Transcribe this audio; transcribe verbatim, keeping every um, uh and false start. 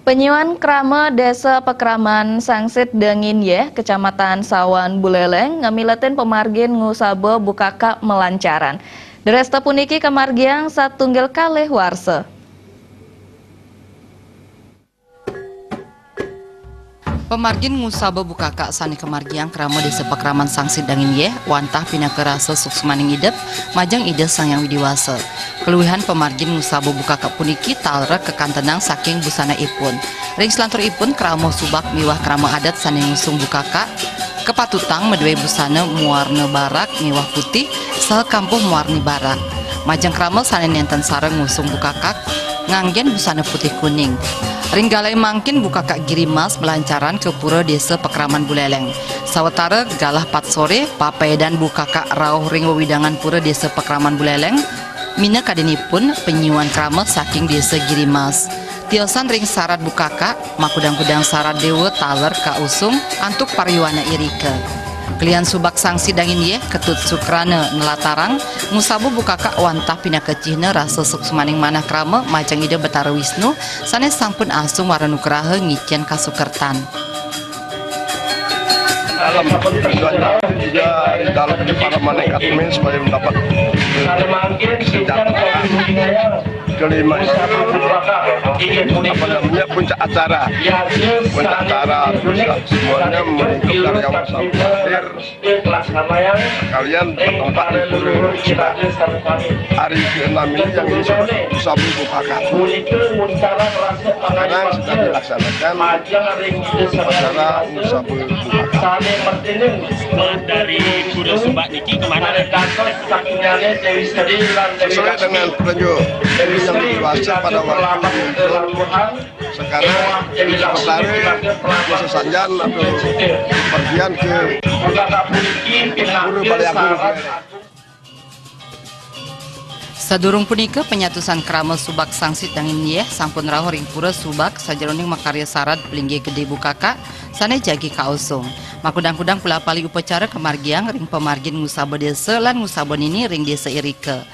Penyuan krama Desa Pakraman Sangsit Dangin Yeh, Kecamatan Sawan Buleleng, ngamiletin pamargin ngusaba bukaka malancaran. Dresta puniki kamargiang satunggil kalih warsa. Pamargin ngusaba bukaka sane kamargiang krama Desa Pakraman Sangsit Dangin Yeh wantah pinaka rasa suksmaning idep majeng Ida Sang Hyang Widi Wasa. Kaluihan pamargin ngusaba bukaka puniki taler kakantenang saking busana ipun. Ring selantur ipun, krama subak miwah krama adat sane ngusung bukaka kapatutang madue busana muarna barak miwah putih saha kampuh muarni barak. Majeng krama sane nenten sareng ngusung bukaka nganggen busana putih kuning. Ring galai mangkin bukaka Giri Mas malancaran ka Pura Desa Pakraman Buleleng. Sawatara galah pat sore, papaedan bukaka rauh ring wewidangan Pura Desa Pakraman Buleleng, minakadinipun penyuan krama saking Desa Giri Mas. Tiosan ring sarad bukaka, makudang-kudang sarad dewa taler kausung antuk pariyuana irika. Kelian subak sangsit dangin yeh, Ketut Sukrana nelatarang, ngusaba bukaka wantah pinaka cihna rasa suksmaning manah krama majeng Ida Betara Wisnu sane sampun asung wara nugraha ngicen kasukertan. Dalam juga di dalam di para malaikat ini supaya mendapat senjata kelima, apa namanya, puncak acara. Puncak acara, terus semuanya mengikut karyawan sampai akhir. Kalian bertempat di pura. Hari keenam ini yang ini sabu bukaka. Sekarang sudah dilaksanakan acara sabu bukaka. Dari Pura Subak niki kemana? Sesuai dengan petunjuk yang dibaca pada waktu itu, sekarang kita berlari, sesanjan atau pergian ke Pura Balai Agung. Sadurung punika, panyatusan krama subak sangsit dangin yeh sampun rauh ring Pura Subak sajeroning makarya sarad Plinggih Gede Bukaka sane jagi kausung. Makudang-kudang pulapali upacara kamargiang ring pamargin ngusaba desa lan ngusaba nini ring desa irika.